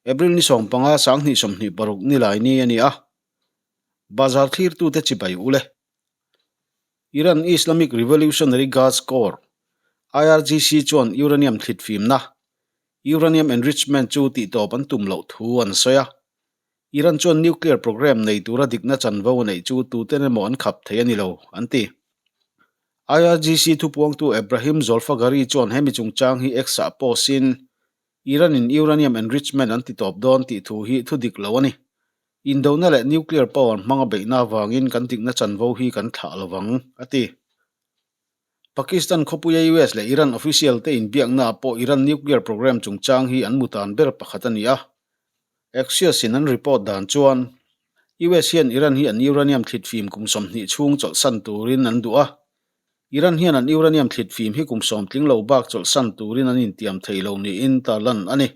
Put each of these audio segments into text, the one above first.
April ni 15 2026 nilai ni a ni a, bazar thlirtute chibai u le. Iran Islamic Revolutionary Guards Corps, IRGC, chuan uranium thlit fimna, uranium enrichment, chu tihtawp an tum loh thu an sawi a. Iran chuan nuclear programme nei tura dikna chanvo a neih chu tuten emaw an khap thei a ni lo, an ti. IRGC thupuangtu Ebrahim Zolfaghari chuan hemi chungchang hi X-ah post-in, Iran-in uranium enrichment an titawp dawn tih thu hi thu dik lo a ni. Indona leh nuclear power hmanga beihna avangin kan dikna chanvo hi kan thlah lo vang, a ti. Pakistan khawpuia US leh Iran official te inbiaknaah pawh Iran nuclear program chungchang hi an mutan ber pakhat a ni a. Axios in an report dan chuan, US hian Iran hi an uranium thlit fim kum 20 chhung chawlhsan turin an duh a. Iran hian an uranium thlit fim hi kum sawm tling lo bak chawlhsan turin an intiam thei lo niin tarlan a ni.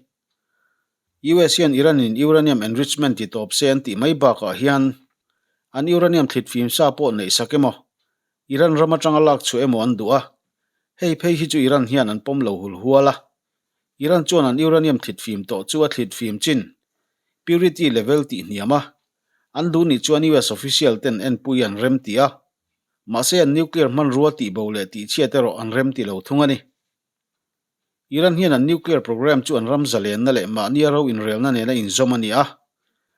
US hian Iran in uranium enrichment ti tawp se an tih mai bakah hian an uranium thlit fim sa pawh neih sak emaw, Iran ram atanga lak chhuah emaw an duh a, hei phei hi chu Iran hian an pawm lo hul hual a. Iran chuan an uranium thlit fim tawh chu a thlit fim chin, purity level, tih hniam a, an duh nih chuan US official ten enpui an rem ti a, mahse an nuclear hmanrua tihbo leh tihchhiat erawh an rem ti lo thung a ni. Iran hian an nuclear programme chu an ram zalenna leh mahnia ro inrelna nena inzawm a ni a,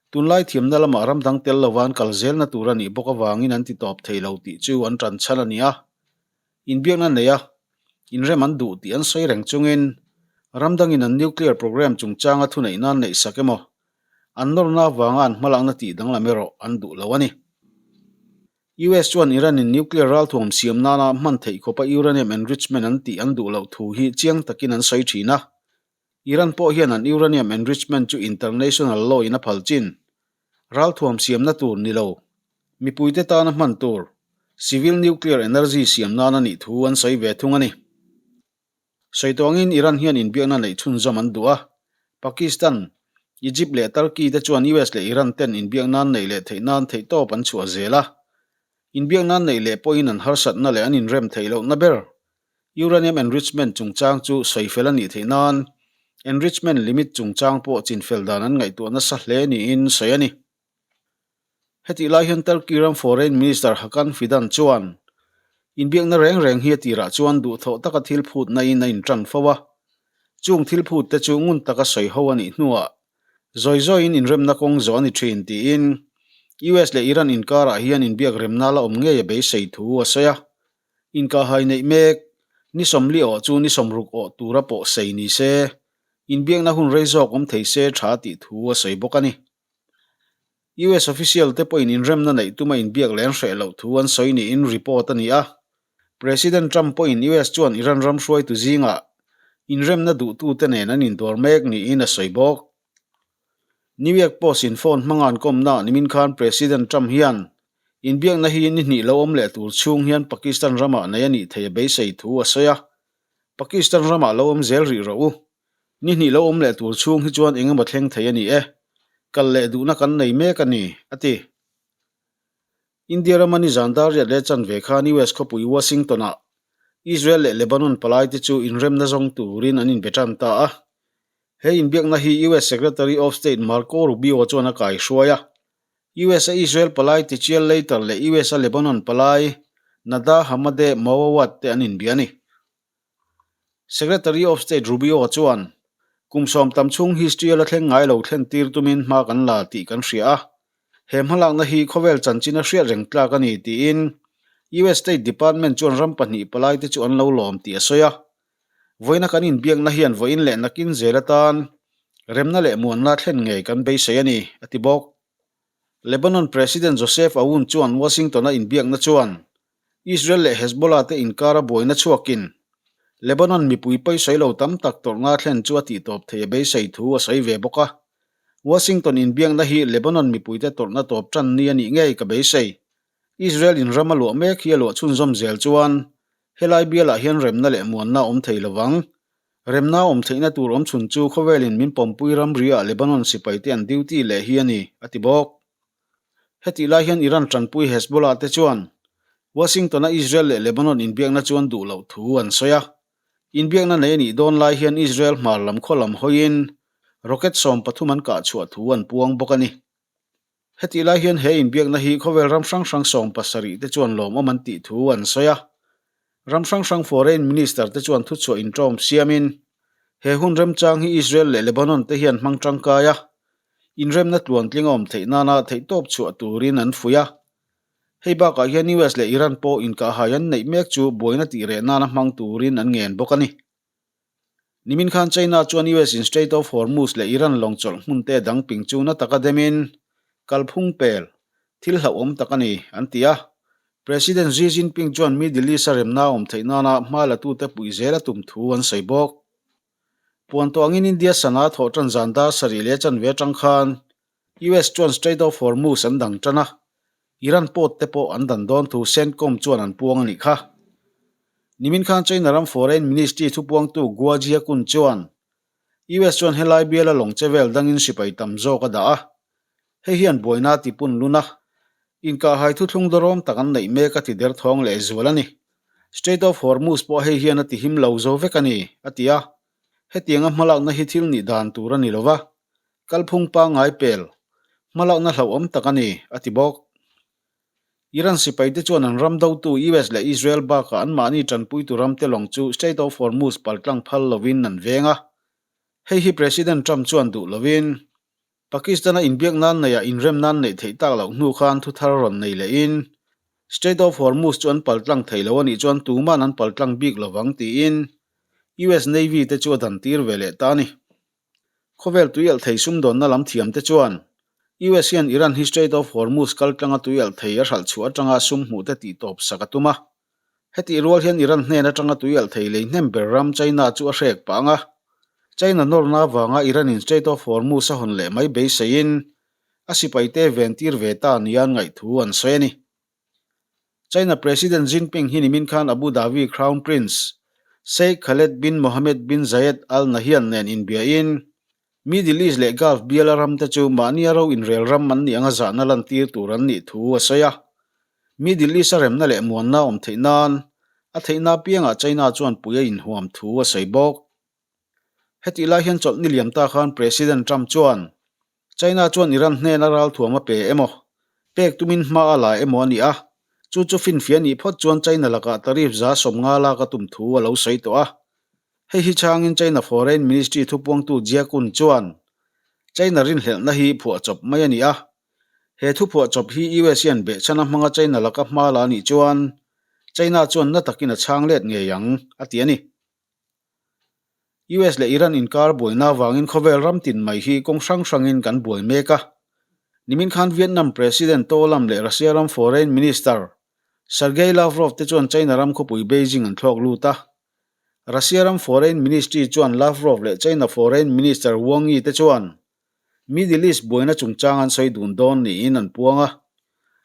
tunlai thiamna lamah ram dang tel lova an kal zelna tur a nih bawk avangin an titawp thei lo tih chu an tan chhan a ni a. Inbiakna nei a, inrem an duh tih an sawi reng chungin ram dangin an nuclear programme chungchanga thuneihna an neihsak emaw, an nawrna avanga an hmalakna tih danglam erawh an duh lo a ni. US chuan Iran-in nuclear ralthuam siam nana hman theih khawpa uranium enrichment an tih an duh loh thu hi chiang takin an sawi thin a. Iran pawh hian an uranium enrichment chu international law in a phal chin. Ralthuam siamna tur ni lo, mipuite tana hman tur, civil nuclear energy siam nan a nih thu an sawi ve thung a ni. Sawi tawngin Iran hian inbiakna neih chhunzawm an duh a, Pakistan, Egypt leh Turkey te chuan US leh Iran ten inbiakna an neih leh theih nan theihtawp an chhuah zel a. Inbiakna an neih leh pawhin an harsatna leh an inrem theih lohna ber uranium enrichment chungchang chu sawi fel a nih theih nan enrichment limit chungchang pawh chinfel dan an ngaihtuah nasa hle niin sawi a ni. Hetih lai hian Turkey ram Foreign Minister Hakan Fidan chuan, Inbiakna reng reng hi a tirah chuan duhthawh taka thil phutna in a intan fo a. Chung thil phut te chu ngun taka sawi ho a nih hnuah zawi zawiin inremna kawng zawh a ni thin tiin US leh Iran inkarah hian inbiak remna la awm ngei a beisei thu a sawi a. Inkahhai neih mek, ni 40 awh chu ni 60 awh tura pawh sei ni se, inbiakna hun rei zawk awm thei se tha tih thu a sawi bawk a ni. US official te pawhin inremna neih tuma inbiak leh an hreh loh thu an sawi niin report a ni a. President Trump pawhin US chuan Iran ram hruaitu zingah inremna duhtute nen an indawr mek niin a sawi bawk. New York Post in phone hmanga an kawmna nimin khan President Trump hian inbiakna hi ni hnih lo awm leh tur chhung hian Pakistan ramah nei a nih theih a beisei thu a sawi a. Pakistan ramah lo awm zel rih rawh u. Ni hnih lo awm leh tur chhung hi chuan eng emaw thleng thei a ni e, kal leh duhna kan nei mek a ni, a ti. India rama nizan dar riat leh chanve khan US khawpui Washington-ah Israel leh Lebanon palaite chu inremna zawng turin an inbe tan ta a. He inbiakna hi US Secretary of State Marco Rubio chuan a kaihruai a. US-a Israel palai Tichiel Leiter leh US-a Lebanon palai Nada Hamadeh Moawad te an inbia a ni. Secretary of State Rubio chuan, Kum sawm tam chhung history a la thleng ngai lo thlen tir tumin hma kan la tih kan hria a, he hmalakna hi khawvel chanchin a hriat reng tlak a ni tiin US State Department chuan ram pahnih palai te chu an lo lawm tih a sawi a. Vawiina kan inbiakna hian vawiin leh nakin zel atan remna leh muanna thlen ngei kan beisei a ni, a ti bawk. Lebanon President Joseph Aoun chuan Washington-a inbiakna chuan Israel leh Hezbollah te inkara buaina chhuakin Lebanon mipui pawisawi lo tam tak tawrhna thlen chu a tihtawp thei a beisei thu a sawi ve bawk a. Washington inbiakna hi Lebanon mipuite tawrhna tawp tan ni a nih ngei ka beisei. Israel in ram a luah mek hi a luah chhunzawm zel chuan helai bialah hian remna leh muanna a awm thei lovang. Remna a awm theihna tur awmchhun chu khawvelin min pawmpui ramri-ah Lebanon sipaite an duty leh hi a ni, a ti bawk. Hetih lai hian Iran tanpui Hezbollah te chuan Washington-a Israel leh Lebanon inbiakna chu an duh loh thu an sawi a. Inbiakna nei a nih dawn lai hian Israel hmar lam khaw lam hawiin Rocket 13 an kah chhuah thu an puang bawk a ni. Hetih lai hian he inbiakna hi khawvel ram hrang hrang 70 te chuan lawmawm an tih thu an sawi a. Ram hrang hrang Foreign Minister te chuan thuchhuah inṭawm siamin he hun remchang hi Israel leh Lebanon te hian hmang tangkai a, inremna tluantling a awm theih nana theihtawp chhuah turin an fuih a. Hei bakah hian US leh Iran pawh inkahhai an neih mek chu buaina tih reh nana hmang turin an ngen bawk a ni. Nimin khan China chuan US in Strait of Hormuz leh Iran lawng chawlh hmun te dang ping chu na taka demin kalphung pel thil hlauhawm tak a ni, an ti a. President Xi Jinping chuan Middle East a remna awm theih nana hma latute puih zel a tum thu an sawi bawk. Puan tawh angin India sana thawh tan zan dar sarih leh chanve atang khan US chuan Strait of Hormuz an dang tan a, Iran port te pawh an dan dawn thu CENTCOM chuan an puang a nih kha. Nimin khan China ram Foreign Ministry thupuangtu Guo Jiakun chuan US chuan helai biala lawng che vel dangin sipai tam zawk a dah a, hei hian buaina a tipun lun a, inkahhai thuthlung dawrawm tak an neih mek a ti derthawng lehzual a ni. Strait of Hormuz pawh hei hian a tihim lo zo vek a ni, a ti a. Hetianga hmalakna hi thil nih dan tur a ni lo va, kalphung pangngai pel, hmalakna hlauhawm tak a ni, a ti bawk. Iran sipaite chuan an ram dotu US leh Israel bakah anmahni tanpuitu ramte lawng chu Strait of Hormuz paltlang phal lovin an veng a. Hei hi President Trump chuan duh lovin, Pakistan-a inbiak nan neiah inrem nan neih theih tak loh hnu khan thu thar rawn nei lehin, Strait of Hormuz chu an paltlang thei lo a nih chuan tuman an paltlang bik lovang tiin US Navy te chu a dan tir ve leh ta a ni. Khawvel tuialh thei sumdawnna lam thiam te chuan US hian Iran hi Strait of Hormuz kaltlanga tuialh thei a hralh chhuah atanga sum hmuh te tihtawp sak a tum a. Hetih rual hian Iran hnen atanga tuialh thei lei hnem ber ram China chu a hrek pah ang a. China nawrna avanga Iran in Strait of Hormuz a hawn leh mai beiseiin a sipaite ventir ve ta nia an ngaih thu an sawi a ni. China President Jinping hi nimin khan Abu Dhabi Crown Prince Sheikh Khaled bin Mohammed bin Zayed Al Nahyan nen inbiain Middle East leh Gulf biala ramte chu mahnia ro inrel ram an nih anga zahna lantir tur an nih thu a sawi a. Middle East a remna leh muanna awm theih nan a theihna apiangah China chuan pui a inhuam thu a sawi bawk. Hetih lai hian chawlhni liam ta khan President Trump chuan China chuan Iran hnena ralthuam a pe emaw, pek tumin hma a la emaw a ni a, chu chu finfiah nih phawt chuan China lakah tariff 50% lak a tum thu a lo sawi tawh a. Hei hi changin China Foreign Ministry thupuangtu Jia Kun chuan China rinhlelhna hi phuahchawp mai a ni a, he thuphuahchawp hi US hian behchhana hmanga China laka hma la nih chuan China chuan na takin a chhang let ngei ang, a ti a ni. US leh Iran inkar buaina avangin khawvel ram tin mai hi kawng hrang hrangin kan buai mek a. Nimin khan Vietnam President To Lam leh Russia ram Foreign Minister Sergei Lavrov te chuan China ram khawpui Beijing an thlawk lut a. Russia ram Foreign Ministry chuan Lavrov leh China Foreign Minister Wang Yi te chuan Middle East buaina chungchang an sawi dun dawn niin an puang a.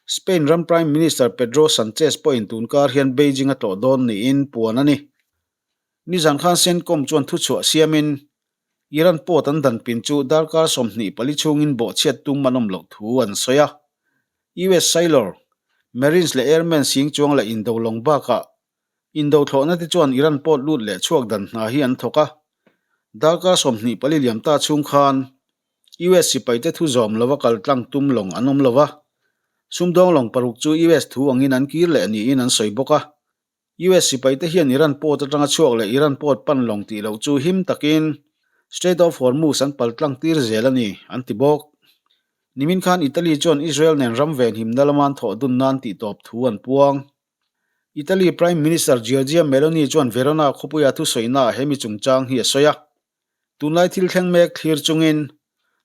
Spain ram Prime Minister Pedro Sanchez pawhin tunkar hian Beijing a tlawh dawn niin puan a ni. Nizan khan CENTCOM chuan thuchhuah siamin Iran port an dan pin chu darkar 24 chhungin bawhchhiat tum an awm loh thu an sawi a. US sailor, Marines leh Airmen sing chuang leh indo lawng bakah indo thlawhna te chuan Iran port lut leh chhuak dan hna hi an thawk a. Darkar 24 liam ta chhung khan US sipaite thu zawm lova kal tlang tum lawng an awm lo va, sumdawng lawng paruk chu US thu angin an kir leh niin an sawi bawk a. US sipaite hian Iran port atanga chhuak leh Iran port pan lawng tih loh chu him takin Strait of Hormuz an pal tlang tir zel a ni, an ti bawk. Nimin khan Italy chuan Israel nen ram venhimna lama an thawh dun nan tih tawp thu an puang. Italy Prime Minister Giorgia Meloni chuan Verona khawpuia thusawiinaah hemi chungchang hi a sawi a. Tunlai thil thleng mek thlir chungin,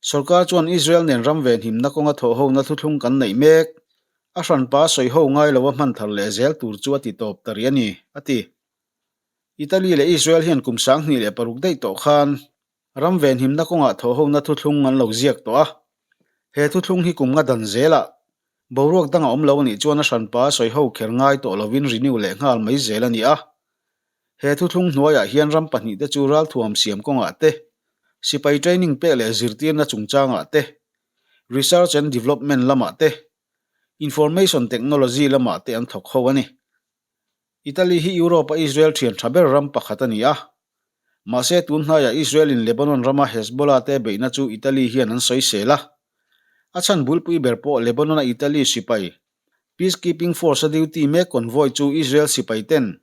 sorkar chuan Israel nen ram venhimna kawnga thawhhona thuthlung kan neih mek, a hranpa sawiho ngai loa hman thar leh zel tur chu a ti tawp ta rih a ni, a ti. Italy leh Israel hian kum 2006 daih tawh khan ram venhimna kawngah thawhhona thuthlung an lo ziak tawh a. He thuthlung hi kum nga dan zelah boruak dang a awm lo a nih chuan a hranpa sawiho kher ngai tawh lovin renew leh nghal mai zel a ni a. He thuthlung hnuaiah hian ram pahnihte chu ralthuam siam kawngah te, sipai training pek leh zirtirna chungchangah te, research and development lamah te, information technology lamah te an thawk ho a ni. Italy hi Europe-a Israel thian tha ber ram pakhat a ni a. Mahse tun hnaiah Israel-in Lebanon rama Hezbollah te beihna chu Italy hian an sawisel a. A chhan bulpui ber pawh Lebanon-a Italy sipai Peacekeeping Force-a duty mek convoy chu Israel sipai ten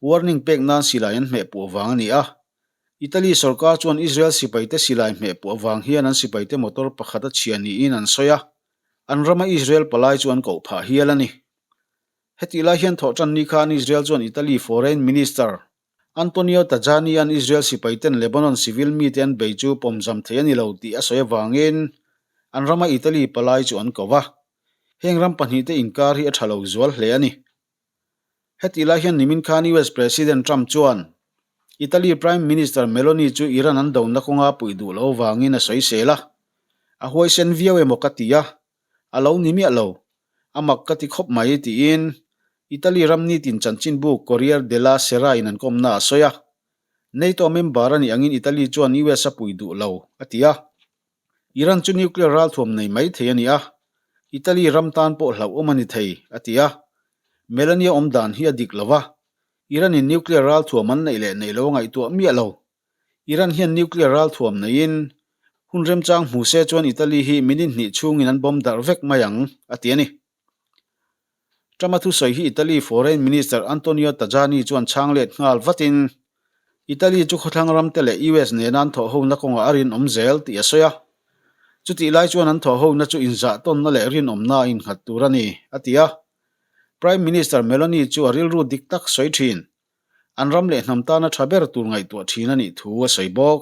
warning pek nan silai an hmeh puah vang a ni a. Italy sorkar chuan Israel sipaite silai hmeh puah vang hian an sipaite motor pakhat a chhia niin an sawi a, an rama Israel palai chu an koh phah hial a ni. Hetih lai hian thawhtan ni khan Israel chuan Italy Foreign Minister Antonio Tajani-a'n Israel sipaiten Lebanon civil mite an bei chu pawmzam thei a ni lo tih a sawi avangin an rama Italy palai chu an ko va. Heng ram pahnihte inkar hi a tha lo zual hle a ni. Hetih lai hian nimin khan US President Trump chuan Italy Prime Minister Meloni chu Iran an dona kawnga puih duh lo avangin a sawisel a. A huaisen viau emaw ka ti a, a lo ni miah lo. A mak ka ti khawp mai tiin Italy ram nitin chanchinbu Corriere della Sera in an kawmna a sawi a. NATO member a nih angin Italy chuan US a pui duh lo, a ti a. Iran chu nuclear ralthuam nei mai thei a ni a, Italy ram tan pawh hlauhawm a ni thei, a ti a. Melania awm dan hi a dik lo va, Iran-in nuclear ralthuam an neih leh neih lo a ngaihtuah miah lo. Iran hian nuclear ralthuam neiin hun remchang hmu se chuan Italy hi minute hnih chhungin an bomb darh vek mai ang, a ti a ni. Trump-a thusawi hi Italy Foreign Minister Antonio Tajani chuan chhang let nghal vatin Italy chu khawthlang ramte leh US nena an thawhhona kawngah a rinawm zel tih a sawi a. Chutih lai chuan an thawhhona chu inzahtawnna leh rinawmna a innghat tur a ni, a ti a. Prime Minister Meloni chu a rilru dik tak sawi thin. An ram leh hnam tana tha ber tur ngaihtuah thin a nih thu a sawi bawk.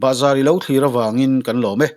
Bazar i lo thlir avangin kan lawm e.